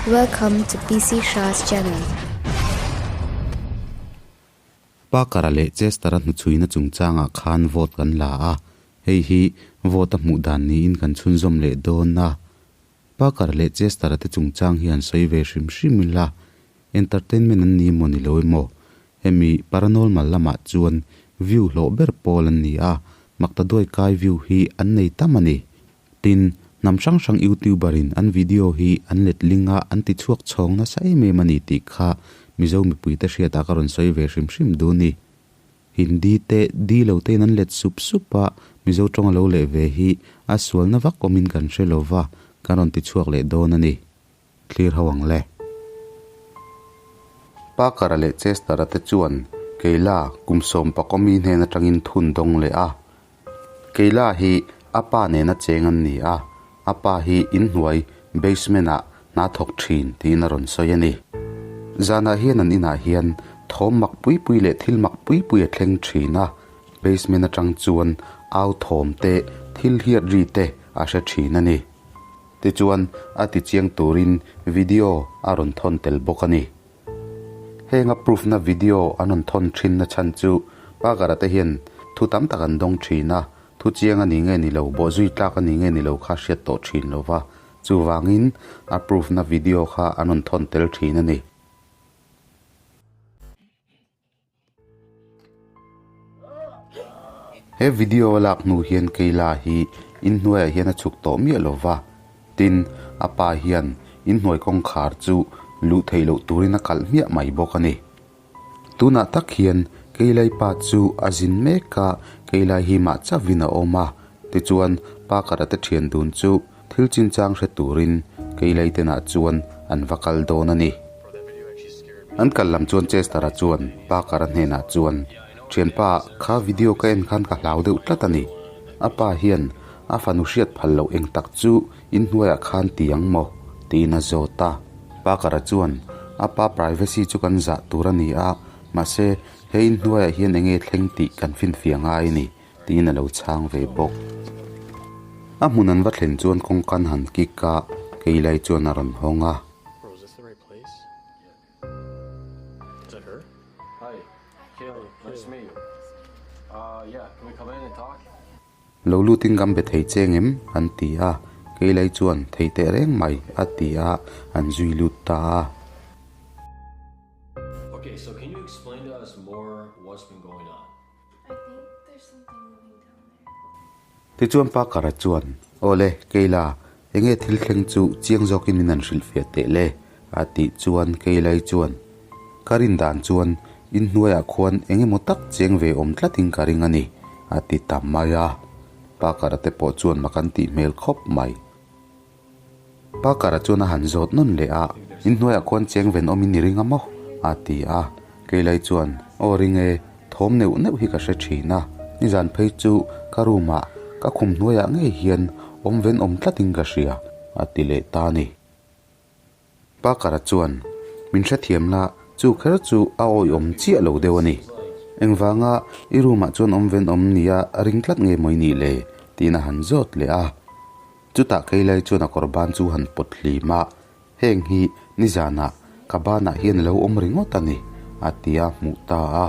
Welcome to PC Shah's channel. Parker-a leh Chester-a hnuchhuina chungchangah khan vote kan la a, hei hi vote a hmuh dan niin kan chhunzawm leh dawn a. Parker leh Chester-a te chungchang hi han sawi ve hrim hrim ila, entertainment an ni emaw ni lo emaw, hemi paranormal lamah chuan view hlawh ber pawl an ni a, Maktaduai kai view hi an nei tam a ni. Tin, hnam hrang hrang youtuber in an video hi an let ling a an ti chhuak chhawng nasa em em a ni tih kha Mizo mipuite hriatah ka rawn sawi ve hrim hrim duh ni. Hindi te di lo tein an let sup sup a, Mizo tawng a lo leh ve hi a sualna vak awmin kan hre lo va, kan rawn ti chhuak leh dawn a ni. Thlir ho ang le. Parker-a leh Chester-a te chuan Kayla kum sawmpakawmi hnen atangin thun dawng leh a. Kayla hi a pa nena cheng an ni a, a pa hi inhnuai basement-ah hna thawk thin tiin a rawn sawi a ni. Zanah hian an inah hian thawm mak pui pui leh thil mak pui pui a thleng thin a, basement atang chuan au thawm te, thil hiat ri te a hre thin a ni. Tichuan, a ti chiang turin video a rawn thawn tel bawk a ni. Heng a proof na video an rawn thawn thin na chhan chu Parker-a te hian thu tam tak an dawng thin a, thu chiang a ni nge ni lo, bawhzui tlak a ni nge ni lo kha hriat tawh thin lo va, chuvangin a proof na video kha an rawn thawn tel thin a ni. He video a lak hnu hian Kayla hi inhnuaiah hian a chhuk tawh miah lo va, tin a pa hian inhnuai kawngkhar chu luh theih loh turin a kalh hmiah mai bawk a ni. Tunah tak hian Kayla-i pa chu a zin mek a, Kayla hi mah chauhin a awm a, tichuan Parker-a te thian dun chu thil chinchang hre turin Kayla-i tenah chuan an va kal dawn a ni. An kal lam chuan Chester-a chuan Parker-a hnenah chuan, Thianpa, kha video ka en khan ka hlau deuh tlat a ni. A pa hian a fanu hriat phal loh eng tak chu inhnuaiah khan ti ang maw? tiin a zawt a. Parker-a chuan, A pa privacy chu kan zah tur a ni a, mahse he inhnuaiah hian eng nge thleng tih kan finfiah ngai a ni, tiin a lo chhang ve bawk. A hmun an va thlen chuan kawngka an han kik a, Keilai chuan a rawn hawng a. Bro, is this the right place? Is that her? Hi, Kaylee, nice to meet you. Uh, yeah, can we come in and talk? Lo lutin kan be thei che ngem? an ti a, Keilai chuan thei teh reng mai a ti a, an zui lut ta a. Okay, so can you explain to us more what's been going on? Tichuan Parker-a chuan, Awle, Kayla, enge thil thleng chu chiang zawkin min han hrilhfiah teh le? a tih chuan Kayla-i chuan, Ka rin dan chuan inhnuaiah khuan eng emaw tak cheng ve awm tlatin ka ring a ni, a ti ta mai a. Parker-a te pawh chuan mak an tih hmel khawp mai. Parker-a chuan a han zawt nawn leh a, Inhnuaiah khuan cheng ven awmin i ring a maw? a ti a. Keilai chuan, Aw ring e, thawm neuh neuh hi ka hre thin a, nizan phei chu ka room-ah ka khum hnuaiah ngei hian awm ven awm tlatin ka hria, a ti leh ta a ni. Parker-a chuan, Min hrethiam la, chu kher chu a awihawm chiah lo deuh a ni. Engvanga i room-ah chuan awm ven awm nia ring tlat nge maw i nih le? tiin a han zawt leh a. Chutah Keilai chuan a kawr ban chu han pawt hlim a, Heng hi nizanah ka banah hian a lo awm ringawt a ni, a ti a hmuh ta a.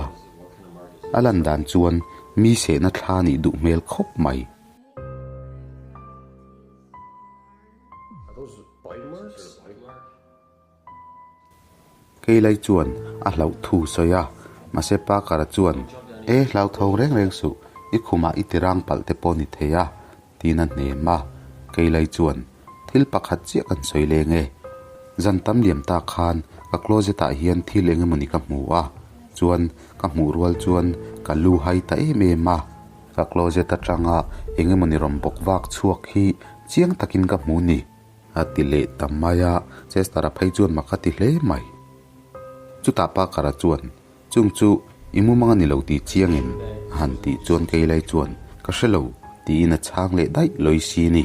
A lan dan chuan mi sehna thla nih duh hmel khawp mai. Keilai chuan a hlauh thu sawi a, mahse Parker-a chuan, E, hlauthawng reng reng suh, i khumah i tirang palh te pawh ni thei a, tiin a hnem a. Keilai chuan, Thil pakhat chiah kan sawi leng e. Zan tam liam ta khan ka closet-ah hian thil eng emawni ka hmu a, chuan ka hmuh rual chuan ka lu hai ta em em a. Ka closet atanga eng emawni rawn bawk vak chhuak hi chiang takin ka hmu ni. A ti leh ta mai a, Chester-a phei chuan mak a ti hle mai. Chutah Parker-a chuan, Chung chu i mumang a ni lo tih chiangin a han tih chuan Keilai chuan, Ka hre lo, tiin a chhang leh daih lawi si ni.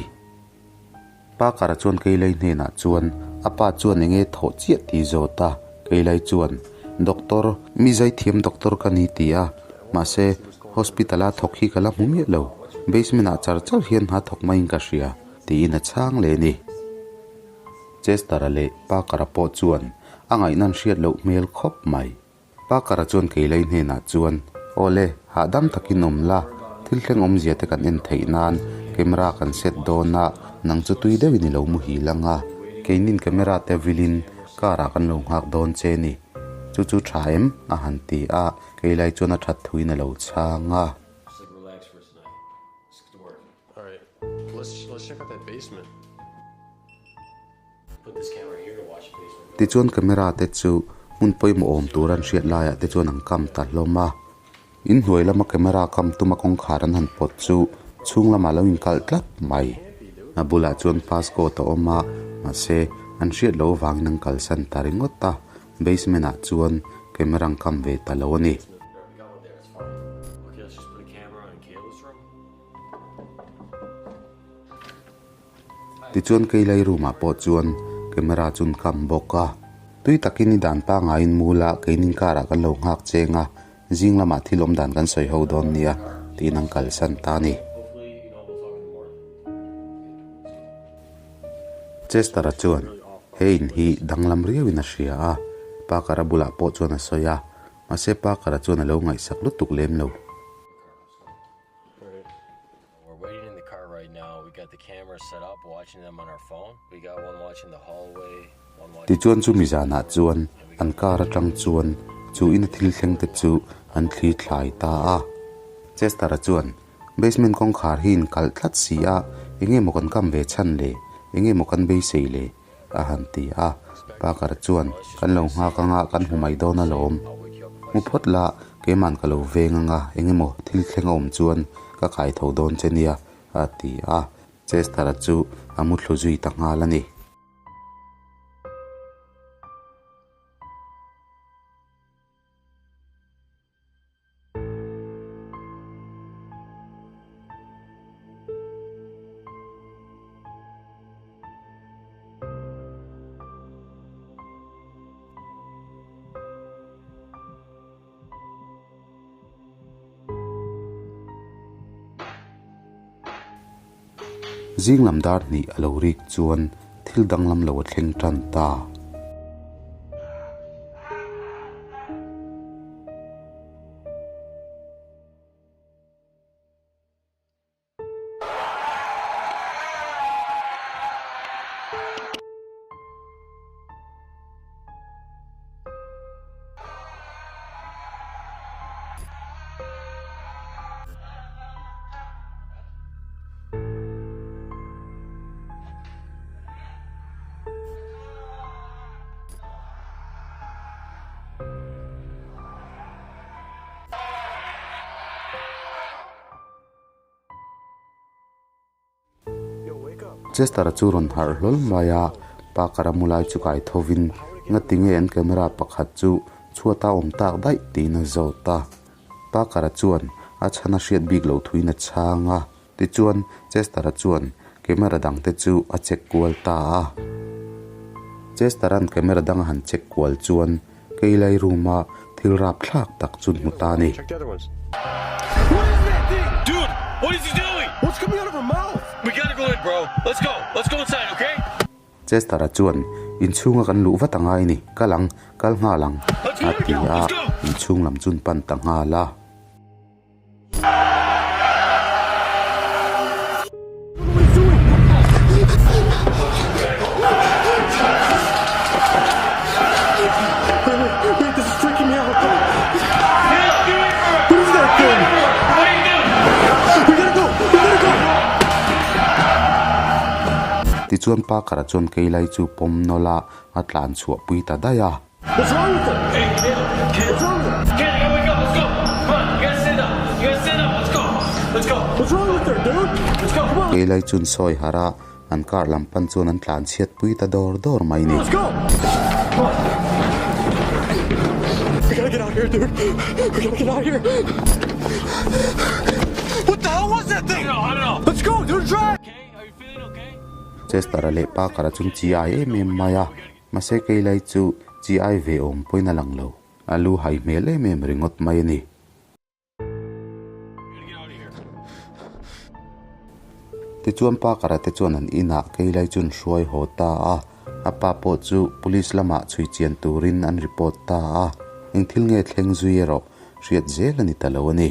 Parker-a chuan Keilai hnenah chuan a pa chuan enge thawh chiah tih zawt a, Keilai chuan, Doctor, mi zaithiam doctor ka ni ti a, mahse hospital-a thawk hi ka la hmu miah lo, basement-ah char char hian hna thawk maiin ka hria. Tiin a chhang leh a ni. Chester-a leh Parker-a pawh chuan a ngaihna an hriat loh hmel khawp mai. Parker-a chuan Keilai hnenah chuan, Aw le, hahdam takin awm la, thil thleng awmzia te kan en theih nan camera kan set dawn a, nang chu tui deuhin i lo muhil ang a, keinin camera te vilin car ah kan lo nghak dawn che ni. Chu chu tha em? a han ti a, Keilai chuan a that thuin a lo chhang a. Tichuan camera te chu hmun pawimawh awm tur an hriat laiah te chuan an kam ta hlawm a, inhnuai lama camera kam tuma kawngkhar an han pawt chu chhung lamah lo inkalh tlat mai. A bulah chuan passcode a awm a, mahse an hriat loh avangin an kalsan ta ringawt a, basement ah chuan camera an kam ve ta lo a ni. Tichuan Keilai room ah pawh chuan camera chu an kam bawk a, tui takin i dan pangaiin mul a keinin car ah kan lo nghak cheng a, zing lamah thil awm dan kan sawi ho dawn nia tiin an kalsan ta a ni. Chester-a chuan he in hi danglam riauin a hria a, Parker-a bulah pawh chuan a sawi a, mahse Parker-a chuan a lo ngaihsak lutuk lem lo. Tichuan chumi zanah chuan an car atang chuan chu ina thil thleng te chu an thli thlai ta a. Chester-a chuan, Basement kawngkhar hi in kalh tlat si a, enge maw kan kam ve chhan le? Enge maw kan beisei le? a han ti a. Parker chuan, Kan lo nghak anga kan hmu mai dawn alawm. Hmu phawt la, keiman ka lo veng anga engemaw thil thleng a awm chuan ka kai tho dawn che nia, a ti a. Chester-a chu a muthlu zui ta nghal a ni. Zing lam dar hnih a lo rik chuan thil danglam lo a thleng tan ta. Chester-a chu rawn harh hlawl mai a, Parker-a mu lai chu kai thovin ngatinge an camera pakhat chu chhuata awm tak daih tiin a zawt a. Parker-a chuan a chhan a hriat bik loh thuin a chhang a, tichuan Chester-a chuan camera dangte chu a check kual ta a. Chester-a'n camera dang a han check kual chuan Keilai room-a thil rap thlak tak chu hmu ta a ni. Chester-a chuan, Inchhunga kan luh vat angai ni, kal ang, kal nghal ang, a ti a, inchhung lam chu an pan ta nghal a. Tichuan Parker-a chuan Keilai chu pawm nawlh a, a tlan chhuah pui ta daih a. Keilai chun sawi harh a, an car lam pan chuan an tlan chhiat pui ta dawr dawr mai ni. Chester-a leh Parker-a chun chi ai em em mai a. Mahse Keilai chu chi ai ve awm pawhin a lang lo. A lu hai hmel em em ringawt mai a ni. Tichuan Parker-a te chuan an inah Keilai chu an hruai haw ta a. A pa pawh chu police lamah chhui chian turin an report ta a, eng thil nge thleng zui erawh hriat zel a ni ta lo a ni.